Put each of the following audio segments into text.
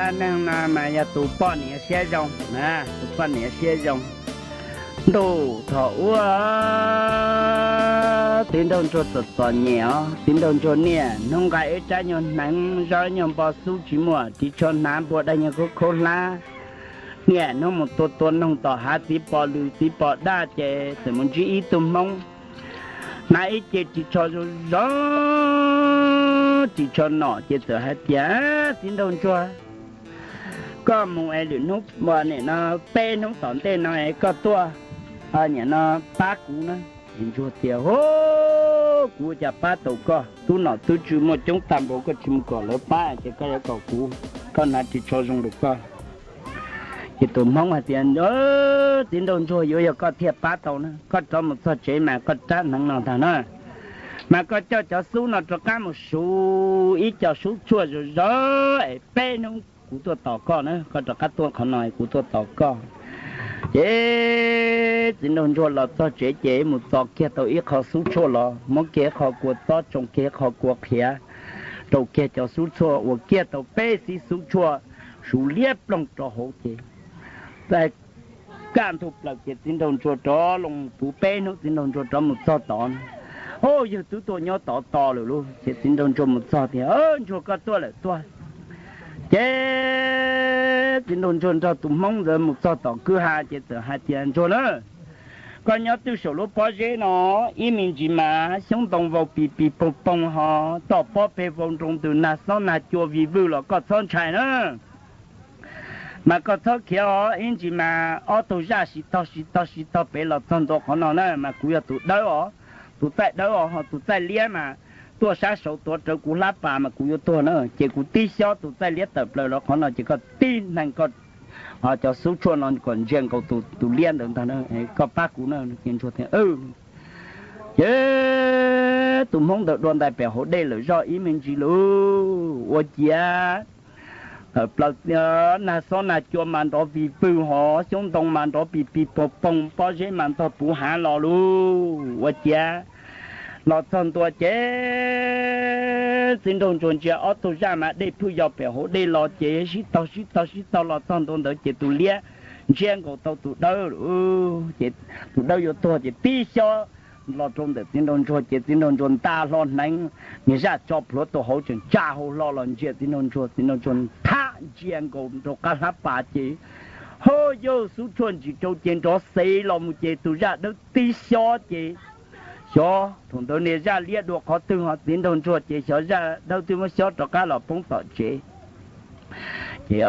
Neeg no mas yog tus poj niam siab zoo, tus poj niam siab zoo. Ntuj, thaum ub txiv nraug ntsuag txom txom nyem os, txiv nraug ntsuag niaj hnub nqa ib rab nyuag hneev, zaub nyuag npo xub tsis muaj, ris tsho hnav npua daj nyuag khaub khaub hlab. Niaj hnub mus tua tua noog tom hav txiv pos lws txiv pos daj ces txawm mus ntsib ib tug hmoob hnav ib ce ris tsho zoo zoo, ris tsho nom ces txawm hais tias, Txiv nraug ntsuag, koj mus es lwm hnub, nim no peb hnub tom ntej no es koj tuaj, nim no pab kuv na. Txiv ntsuag tias, Hu, kuv ua cas pab tau koj? Tub nom tub tswv muaj coob tag npaum, koj tsis mus kom lawv pab ces koj yuav kom kuv, koj hnav ris tsho zoo rau koj. Ces tus hmoob hais tias, Txiv nraug ntsuag, yuav yog koj thiaj pab tau na. Koj rov mus txog tsev mas koj rab hneev no ntag na, mas koj coj cov xub no rov qab mus suv ib co xub tshuaj zoo zoo es peb hnub kuv tuaj tos koj na, koj rov qab tuaj qhov no kuv tuaj tos koj. Ces txiv nraug ntsuag los txog tsev ces mus txo kiag tau ib qho xub tshuaj los, muab kiag ib qho kua txob, tsoo kiag ib qho kua qhiav, rau kiag cov xub tshuaj, ua kiag tau peb xib xub tshuaj, suv liab ploog rau hauv ces kaj ntug plaws ces txiv nraug ntsuag rov los puv peb hnub, txiv nraug ntsuag rov mus txog tod. Ub, yawg twb tuaj nyob tod tos lawm lauj. Ces txiv nraug ntsuag mus txog tias, Ntsuag, koj tuaj lawm tuaj. Ces txiv nraug ntsuag nrog tus hmoob ntawd mus txog tom kwj ha ces txawm hais tias, Ntsuag na, koj nyob twb saum lub pob zeb no, ib me ntsis mas xyoob ntoo vau pis pis poog poog ho, toj pob peg vau nroo ntws, nag xob nag cua vij vwj los koj txhob ntshai na. Mas koj txhob khiav os, ib ntsis mas ob tug zaj sib tog sib tog sib tog pem los txog ntua qhov no na, mas kuv yog tus dawb os, tus txaij dawb os, ho tus txaij liab mas tuaj sab saud tuav rawv kuv hlab pas mas kuv yuav tuag na. Ces kuv tib xyob tus txaij liab tawm plaws los qhov no ces koj tib neeg koj cov xub tshuaj no kom ntsia nkaus tus liab ntawd ntag, koj pab kuv na. Ces ntsuag tias, Ces tus hmoob ntawd dua ntais pem hauv dej lawm zoj ib me ntsis lauj. Ua ciav tawm plaws nag xob nag cua mas nrov vij vwj ho, xyoob ntoo mas nrov pis pis poog poog, pob zeb mas ntog puv hav los lauj. Ua ciav los txog ntua ces txiv nraug ntsuag ntsia ob tug zaj mas dej phwj yos pem hauv dej los ces sib tog sib tog sib tog los txog ntua ntawd ces tus liab ntsia nkaus tau tus dawb lauj. Ces tus dawb yuav tuag ces tib xyob los rau ntawm txiv nraug ntsuag ces txiv nraug ntsuag nta hlo hneev, niag zaj tso plhuav tau hauv tseem tsa hau hlo los ntsia txiv nraug ntsuag. Txiv nraug ntsuag thab ntsia nkaus rau qab hlab pas ces, ho yawg, xub tshuaj ntsis rau ces nrov xev los mus ces tus zaj dawb tib xyob ces xyov thaum ntawd niag zaj liab dua qhov twg ho txiv nraug ntsuag ces xyov zaj dawb twb muab xyob rov qab los poob tom tsev. Ces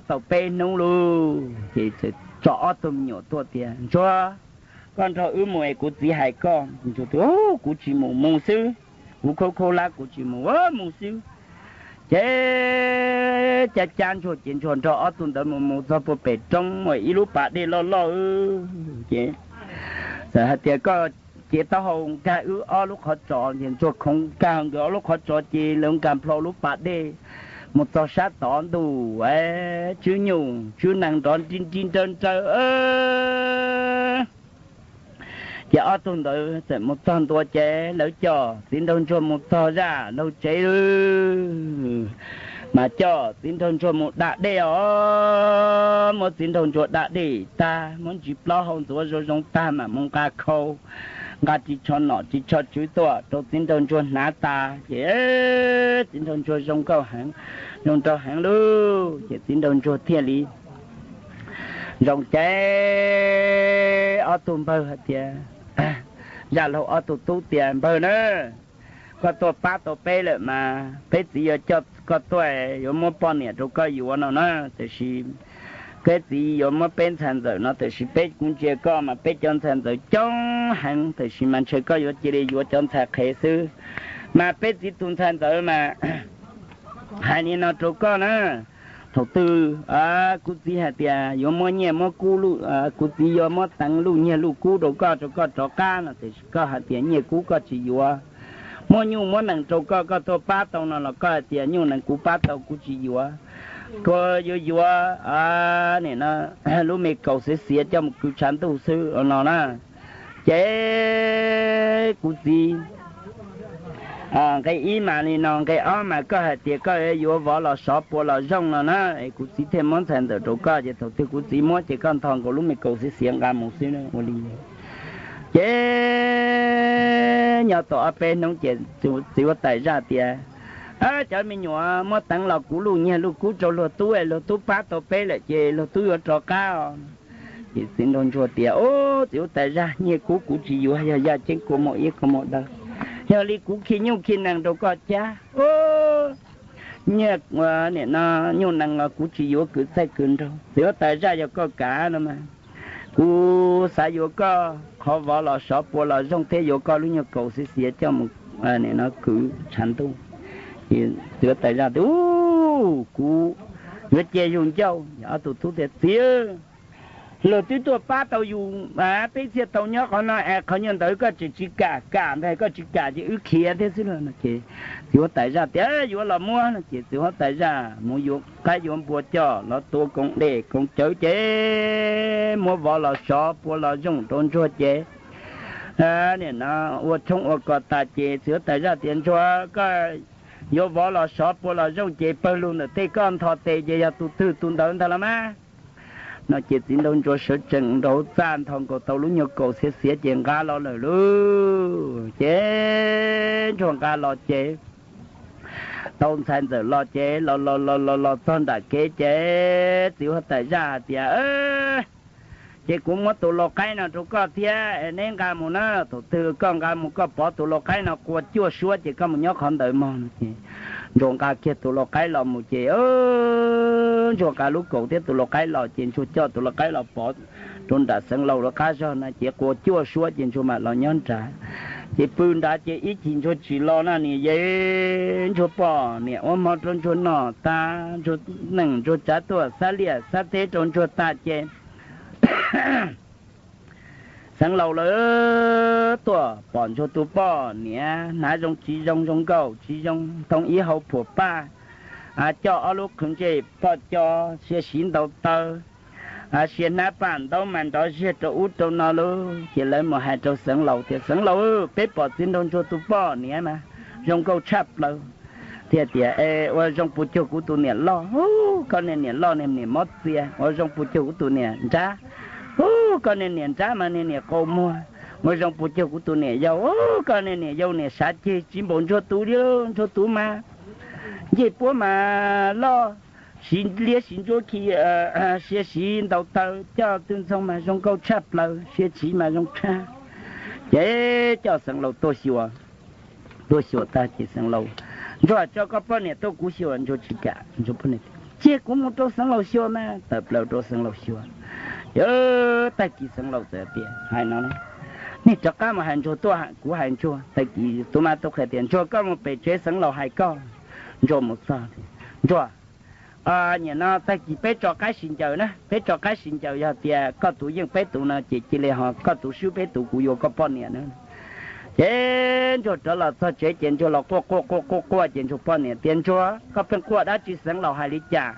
tau peb hnub lauj ces txawm tso ob tug me nyuam tuaj tias, Ntsuag, koj nrog wb mus es kuv txiv hais koj. Ntsuag tias, Kuv tsis mus, mus xwb, kuv khaub khaub hlab kuv tsis mus, mus xwb. Ces cab cab ntsuag ces ntsuag nrog ob tug ntawd mus mus txog puag pem roob ua ib lub pas dej loj loj ces txawm hais tias, Koj cev taub hau nkag wb ob lub qhov tsos. Ces ntsuag khoov nkag nkawd ob lub qhov tsos ces lawv nkag nplho lub pas dej mus txog sab tod ntuj, tswb nyuj tswb nees nrov nrib nrib nrawb nrawb. Ces ob tug ntawd txawm mus txog ntua ces lawv coj txiv nraug ntsuag mus txog zaj laug tsev, mas coj txiv nraug ntsuag mus da dej os. Muab txiv nraug ntsuag da dej tag, muab ntsis plaub hau ntxuav zoo zoo tag mam mus nqa khau, nqa ris tsho nom ris tsho tswv tuaj rau txiv nraug ntsuag hnav tas ces txiv nraug ntsuag zoo nkauj heev, zoo nraug heev lauj. Ces txiv nraug ntsuag thiaj li zoo ces ob tug npawg hais tias, zaj laug ob tug tub tias, Npawg na, koj tuaj pab tau peb lawm mas peb txiv yuav coj koj tuaj, yuav muab poj niam rau koj yuav no na. Tiam sis peb txiv yuav muab peb ntxhais ntxawm no, tiam sis peb, kuv ntsia koj mas peb cov ntxhais ntxawm coob heev, tiam sis mas ntshe koj yuav cia li yuav cov ntxhais qhev xwb. Mas peb txiv tus ntxhais ntxawm mas hais li no rau koj na, thaum twg kuv txiv hais tias yuav muab nyiaj muab kub, kuv txiv yuav muab teev luj nyiaj luj kub rau koj, rau koj rov qab no, tiam sis koj hais tias nyiaj kub koj tsis yuav, muab nyuj muab nees rau koj, koj tuaj pab tau no los koj hais tias nyuj nees kuv pab tau kuv tsis yuav, kuv yuav yuav nim no lub me kaus xiav xiav coj mus kwv tshav ntuj xwb no na. Ces kuv txiv Nqe ib mas li no, nqe ob mas koj hais tias koj yuav vov los sov puas los zooj no na, es kuv txiv thiaj muab ntxhais ntxawm rau koj, ces thaum twg kuv txiv muab ces koj ntho nkaus lub me kaus xiav xiav nqa mus xwb ua li. Ces nyob tau ob peb hnub ces txiv huab tais zaj tias, cov me nyuam, muab teev los kuv luj nyiaj luj kub rau luag tub, luag tub pab tau peb lawm ces luag tub yuav rov qab os. Ces txiv nraug ntsuag tias, txiv huab tais zaj, nyiaj kub kuv tsis yuav, yog yaj ceeb kua muag iab kua muag daw, yog li kuv khi nyuj khi nees rau koj cab. Nyiaj, nim no nyuj nees los kuv tsis yuav kwv txaij kwv nraug, txiv huab tais zaj, yog koj kam no mas kuv xav yuav koj qhov vov los sov puas los zooj thiab yuav koj lub nyuag kaus xiav xiav coj mus kwv tshav ntuj. Txiv huab tais zaj tias, kuv yuav cia yus ncauj. Ob tug tub tias, txiv, luag twb tuaj pab tau yus, peb thiaj tau nyob qhov no es qhov nyuag ntawd koj tseem tsis kam, kam ntag, koj tsis kam ces wb khiav thiab xwb lauj. Ces txiv huab tais zaj tias, yuav los muab no ces txiv huab tais zaj mus yuav qaib yuav npua coj los tua koom dej koom cawv ces muab vov los sov puas los zooj rau ntsuag ces nim no ua tshoob ua kos tas ces txiv huab tais zaj tias, ntsuag, koj yuav vov los sov puas los zooj ces pawg lug ntawm tej koj ntho tes ces yog tus twg tus ntawd ntag los mas. No ces txiv nraug ntsuag sawv tsees nraug txaj ntho nkaus tau lub nyuag kaus xiav xiav ces nqa los lawm lauj. Ces ntsuag nqa los ces tau ntxhais ntxawm los ces los los los los los txog nram kev ces txiv huab tais zaj hais tias, ces kuv muab tus lau qaib no rau koj thiab, neb nqa mus na. Thaum twg koj nqa mus koj pov tus lau qaib no qua cuaj suab ces koj mus nyob qhov ntawd mog no ces ntsuag nqa kiag tus lau qaib los mus ces ntsuag nqa lub kaus thiab tus lau qaib los ces ntsuag coj tus lau qaib los pov rau nram xeev laus lawv qab zog no ces qua cuaj suab ces ntsuag mam los nyob nrad. Ces pw nrad ces ib chim ntsuag tsis los na niam yej, ntsuag poj niam ua hmo rau ntsuag noj tas, ntsuag neej ntsuag tsav tuaj xab liaj xab teb rau ntsuag tas ces xeev laus lawv tuaj pom ntsuag tus poj niam hnav zoo tsis zoo, zoo nkauj tsis zoo, ntoo ib hau phuam paj, coj ob lub qhwv ntsej poj co, sia siv ntau taw, sia hnab paj ntaub mas nrov ziag rau ub rau no lauj. Ces lawv mus hais rau xeev laus tias, xeev laus, peb pom txiv nraug ntsuag tus poj niam mas zoo nkauj tshaj plaws, thiaj tias, es ua zoo puas cuag kuv tus niam loj? Hu, koj niag niam loj niag niam mob txias. Ua zoo puas cuag kuv tus niam nrab? Hu, koj niag niam nrab mas niag niam qau muag. Ua zoo puas cuag kuv tus niam yau? Hu, koj niag niam yau niam sav ceg tsis npaum ntsuag tus li. Ntsuag tus mas ncej puab mas loj, siv liab siv ntsuab khi, sia siv ntau taw, coj tw ntxoog mas zoo nkauj tshaj plaws, sia tsiv mas zoo tshaj. Ces coj xeev laus tuaj xyuas. Tuaj xyuas tag ces xeev laus, ntsuag, tso koj poj niam tuaj kuv xyuas. Ntsuag tsis kam, ntsuag poj niam, cia kuv mus rau xeev laus xyuas mas. Tawm plaws rau xeev laus xyuas. Ces tag kis xeev laus txawm tias, hais no, nej rov qab mus hais ntsuag tuaj, kuv hais ntsuag. Tag kis tus mas tub qhe tias, ntsuag, koj mus pem tsev xeev laus hais koj. Ntsuag mus txog, ntsuag, nim no tag kis peb tso qaib sib ncaws na, peb tso qaib sib ncaws, yog tias koj tus yeej peb tus no ces cia li ho koj tus swb peb tus, kuv yuav koj poj niam na. Ces ntsuag rov los txog tsev ces ntsuag los quaj quaj quaj quaj quaj ces ntsuag poj niam tias, ntsuag, koj pheej quaj dab tsi, xeev laus hais li cas?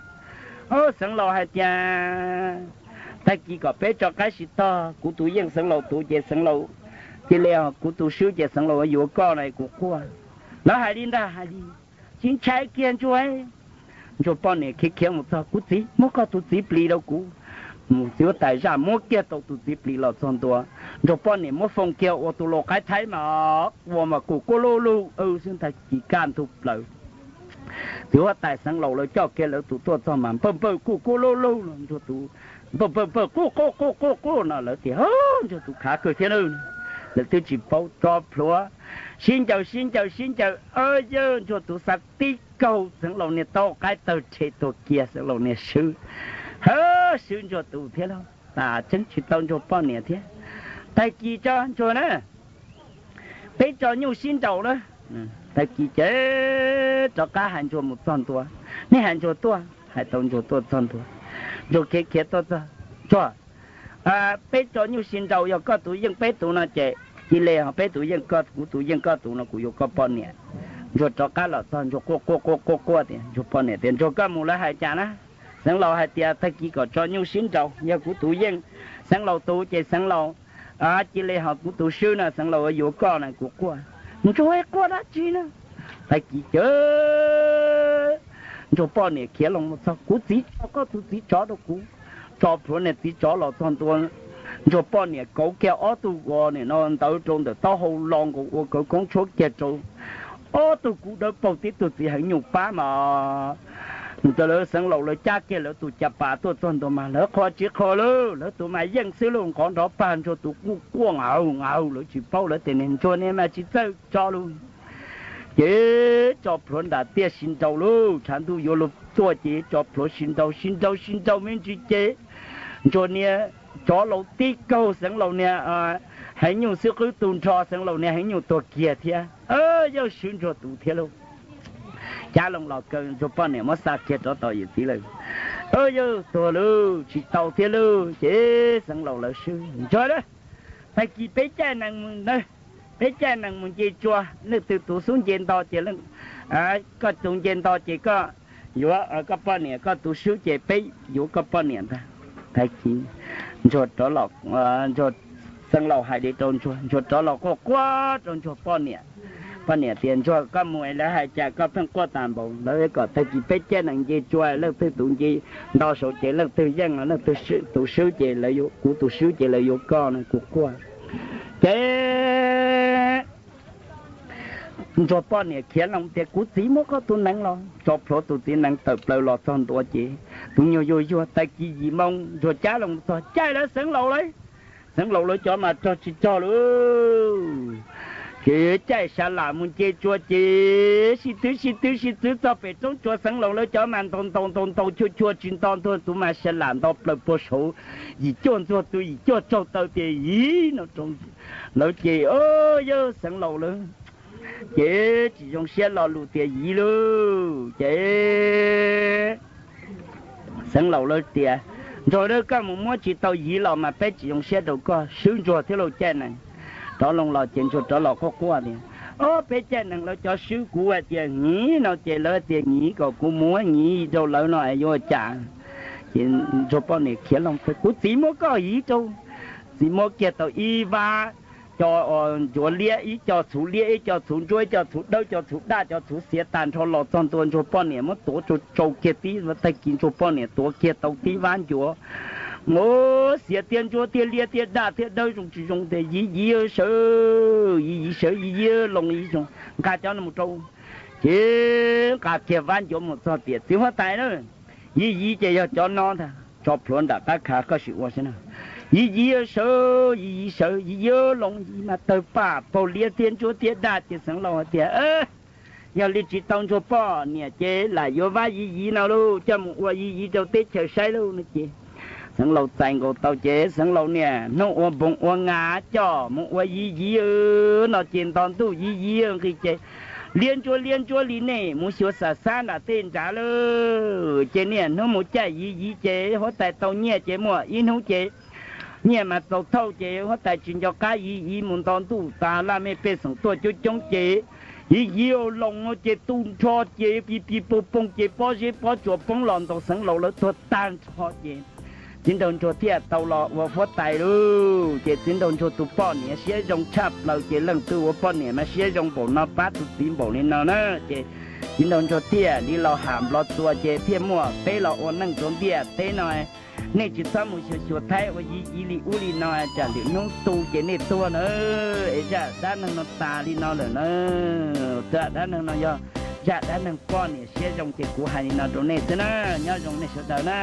Au, xeev laus hais tias tag kis kom peb tso qaib sib tog, kuv tus yeej xeev laus tus ces xeev laus, cia li ho kuv tus swb ces xeev laus yuav koj no kuv quaj. Lawv hais li ntag, hais li. Tsis ntshai kiag ntsuag. Ntsuag poj niam khiav khiav mus txog, kuv txiv, muab koj tus txiv plis rau kuv. Mus txiv huab tais zaj muab kiag tau tus txiv plis los txog ntua. Ntsuag poj niam muab foom kiag ua tus lau qaib thaib mas, ua mas kuj kuj luj luj xwb, ntag kis kaj ntug plaws. Txiv huab tais xeev laus lawv coj kiag lawv tus tuaj txog mas npawg npawg kuj kuj luj luj los ntsuag tus npawg npawg npawg quj quj quj quj quj no lawv tias, ntsuag tus khav kawg thiab na. Lawv twb tsis paub tso plhuav, sib ncaws sib ncaws sib ncaws, yawg ntsuag tus xav tib kaug xeev laus niag taub qaib tawg rhe tuag kiag, xeev laus niag swb, ha, swb ntsuag tus thiab lauj, tas tseeb tsis tau ntsuag poj niam thiab. Tag kis tso ntsuag na, peb tso nyuj sib nraus na. Tag kis ces rov qab hais ntsuag mus txog ntua, nej hais ntsuag tuaj, hais tau ntsuag tuaj txog ntua, ntsuag khiav khiav tuaj txog, ntsuag, peb tso nyuj sib nraus, yog koj tus yeej peb tus no ces cia li ho peb tus yeej koj, kuv tus yeej koj tus no kuv yuav koj poj niam. Ntsuag rov qab los txog ntsuag quaj quaj quaj quaj quaj tias, ntsuag poj niam tias, ntsuag, koj mus lawv hais cas na? Xeev laus hais tias tag kis kom tso nyuj sib nraus, yog kuv tus yeej xeev laus tus ces xeev laus, cia li ho kuv tus swb no xeev laus yuav koj no kuv quaj. Ntsuag quaj dab tsi na? Tag kis ces Ntsuag poj niam khiav loo mus txog, kuv txiv tso koj tus txiv tsov rau kuv. Tso plhuav niag txiv tsov los txog ntua, Ntsuag poj niam kauv kiag ob tug ua nim no ntawd rau ntawm taub hau los nkaus ua kawv koob tshuab kiag rau ob tug kub dawb paug tib tug txiv heev nyuj pab mas. Lawv Xeev Laus lawv cab kiag lawv tus caj pas tuaj txog ntua mas lawv qhuas tsis qhuas lauj, lawv tus mas yeej xwb lauj, nqov nrov pag, Ntsuag tus quaj quaj nqaug nqaug, lawv tsis paub, lawv tias niag Ntsuag niag mas tsis txawj tso lauj. Ces tso plhuav nram tiaj sib nraus lauj, tshav ntuj yuav luag tuaj ces tso plhuav sib nraus sib nraus sib nraus me ntsis ces Ntsuag niag tsov laus tib kaug Xeev Laus niag heev nyuj xwb qwb tu nrho, Xeev Laus niag heev nyuj tuag kiag thiab. Yawg swb Ntsuag tus thiab lauj. Cab loo los kaw Ntsuag poj niam muab xa kiag rov tom yawm txiv lawm. Yawg tuag lauj, tsis tau thiab lauj, ces Xeev Laus lawv swb Ntsuag a. Tag kis peb caij nees mus ntawd, peb caij nees mus nce tsua, leej twg tus xub nce nto ces, koj tus nce nto ces koj yuav koj poj niam, koj tus swb ces peb yuav koj poj niam ntag. Tag kis Ntsuag rov los, Ntsuag, Xeev Laus hais li rau Ntsuag, Ntsuag rov los quaj quaj rau Ntsuag poj niam. Poj niam tias Ntsuag koj mus es lawv hais cas koj pheej quaj tas npaum, lawv kom tag kis peb caij nees nce tsua, leej twg tus nce nto saud ces leej twg yeej, leej twg tus swb ces lawv yuav, kuv tus swb ces lawv yuav koj no, kuv quaj. Ces Ntsuag poj niam khiav loo tias kuv txiv muab koj tus nees los, tso plhuav tus txiv nees tawm plaws los txog ntua ces tus nyuag yuag yuag tag kis yim moo Ntsuag cab loo txog caij lawv Xeev Laus lawv, Xeev Laus lawv cov mas rog tsis rog lauj. Ces caij sa lam mus nce tsua ces sib twv sib twv sib twv txog pem roob tsua, Xeev Laus lawv cov mas ntaus ntaus ntaus ntaus chua chua tsis nto, Ntsuag tus mas sa lam nto plaws puag saud, yim cuaj Ntsuag tus yim cuaj tsaug taw tias yim no rau lawv ces yawg Xeev Laus lawv ces tsis zoo siab lo lus tias yim lauj. Ces Xeev Laus lawv tias Ntsuag a, koj mus muab tsis tau yim los mas peb tsis zoo siab rau koj, swb Ntsuag thiab lauj caij nees. Rov loo los ces Ntsuag rov los quaj quaj tias ob peb caij nees lawv cov swb kuv hais tias yim no ces lawv tias yim kom kuv muab yim rau lawv no yuav ua cas. Ces Ntsuag poj niam khiav loo tias kuv txiv muab koj yim rau. Txiv muab kiag tau ib vab co ncuav liab, ib co txhuv liab, ib co txhuv ntsuab, ib co txhuv dawb, co txhuv daj, co txhuv xiav tag nrho los txog ntua Ntsuag poj niam muab tuav rau tsau kiag tib tag kis Ntsuag poj niam tuav kiag tau tib vab ncuav. Xiav tiag ntsuab tiag liab tiag daj tiag dawb zoo tsis zoo tias yim yim sawv, yim yim sawv, yim yim loo yim zoo, nqa cov no mus rau. Ces nqa kiag vab ncuav mus txog tias txiv huab tais na, yim yim ces yog cov no ntag, tso plhuav nram qab khav koj sim ua saib na. Yim yim sawv, yim yim sawv, yim yim loo yim mas tawg paj paug liab tiag ntsuab tiag daj ces Xeev Laus hais tias yog li tsis tau Ntsuag poj niam ces lam yuav vab yim yim no lauj, coj mus ua yim yim rau teb chaws saib lauj no ces Xeev Laus txais nkaus tau ces Xeev Laus niam hnub ua npoos ua nga coj mus ua yim yim no ces nto ntuj yim yim nqis ces liab ntsuab liab ntsuab li nej mus xyuas xam xab nram tej nrad lauj. Ces niaj hnub mus caij yim yim ces huab tais tau nyiaj ces muaj ib hnub ces nyiaj mas txaus thauj ces huab tais tsis nco qab yim yim mus nto ntuj tas laj mej pej xeem tuaj coob coob ces yim yim loo ces tu nrho ces pis pis poog poog ces pob zeb pob tsuas poob los ntaus Xeev Laus lawv tuag tag nrho ces txiv nraug ntsuag thiaj tau los ua huab tais lauj. Ces txiv nraug ntsuag tus poj niam siab zoo tshaj plaws ces leej twg ua poj niam mas siab zoo npaum no pab tus txiv npaum li no na. Ces txiv nraug ntsuag thiaj li los ham nplov txuas ces thiaj muaj peb los ua neej rau ntiaj teb no. Nej tsis txhob mus xyuas xyuas thaib ua yim yim li ub li no tsam lwm hnub tu ces nej tuag na. Es zaj dab neeg no tas li no lawm na. Zaj dab neeg no yog zaj dab neeg poj niam siab zoo ces kuv hais li no rau nej xwb na. Nyob zoo nej sawv daws na.